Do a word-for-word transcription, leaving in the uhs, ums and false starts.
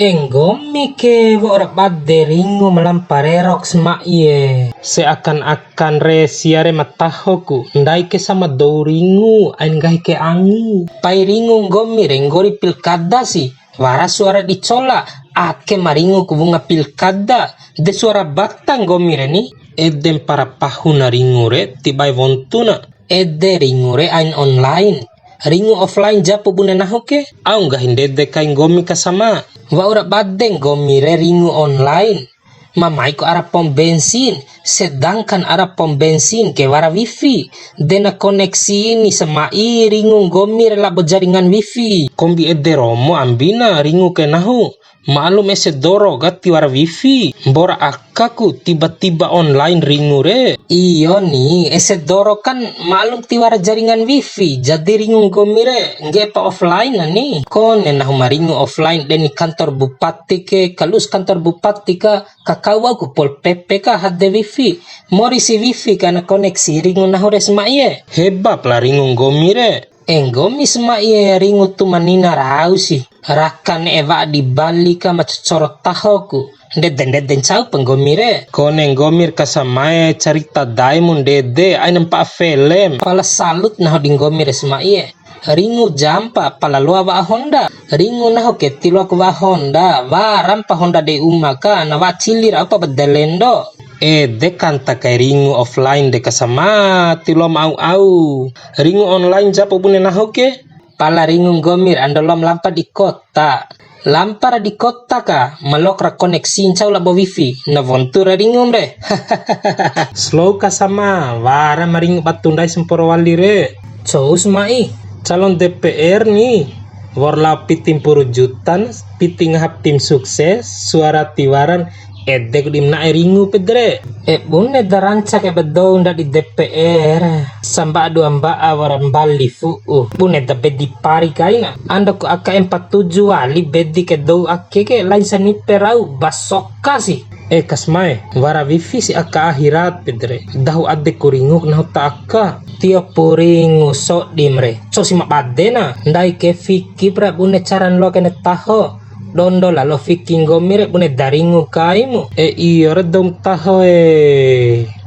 E nggomi ke wa'ura bade ringu ma lampa rerok sama'i e. Seakan-akan re sia re ma taho ku, ndai ke sama dou ringu, ain nggahi ke angi. Pai ringu nggomi re nggori pilkada si, wara suara di cola, ake ma ringu ku wunga pilkada, de suara bata nggomi re ni. Ede mpara pahu na ringu re, ti bae wontu na. Ede ringu re ain online. Ringu offline japu bune nahu ke. Au nggahi ndede kai nggomi ka sama. Wa'ura bade nggomi re ringu online. Ma mai ku ara pom bensin, sedangkan ara pom bensin ke wara wifi. De na koneksi ni sama'i ringu nggomi re labo jaringan wifi. Kombi ede romo ambina ringu ke nahu. Ma'lum ese doro ka tiwara wifi, mbora aka ku tiba-tiba online ringu re. Iyo ni, ese doro kan ma'lum tiwara jaringan wifi, jadi ringu nggomi re, ngge'e pa offline na ni. Kone nahu ma ringu offline deni kantor bupati ke, kalus kantor bupati ka, kakau aku pol P P ka hade wifi. Mori si wifi ka na koneksi ringu nahu re sama'i e. Hebat la ringu nggomi re. E nggomi sama'i e ringu tu manina rau si. Raka ne'e wa'a di Bali ka ma cocoro taho ku. Ndede-ndede ncau pa nggomi re. Kone nggomi re ka sama e carita dae mu ndede aina mpa'a felem. Pala salut nahu di nggomi re sama'i e. Ringu jampa pala loa wa'a Honda. Ringu nahu ke ti loaku wa'a Honda. Wara mpa Honda dei uma ka na wa'a cili ra apa ba Zalando. Ede kanta kai ringu offline de ka sama ti loa ma au-au. Ringu online japu bune nahu ke? Pala ringu nggomi re ando loam lampa di kota. Lampa ra di kota ka, ma loak ra koneksi ncau labo wifi. Na wontu ra ringum re. Slow ka sama, wara ma ringu batu ndai semporo wali re. Cou sama'i. Calon D P R ni. Wa'ur lao piti mpuru jutan, piti ngahap tim sukses, suara tiwaran, ede ku di ma na'e ringu pede re. E bune da ranca ke ba dou ndadi D P R. Samba'a dua mba'a wara mbali fu'u. Bune da bedi pari kaina. Ando ku A K empat tujuh wali bedi ke dou ake ke lain sanipe rau basoka si. E kasmae, wara wifi si aka akhirat pede re. Dahu ade ku ringu nahu ta aka. Tio pu ringu sodim re. Cosi ma bade na. Ndai ke fiki pra bune caran loa kene taho. Dondo lalo fiki nggomi re bune da ringu kaimu. E iyo re dou ma taho e.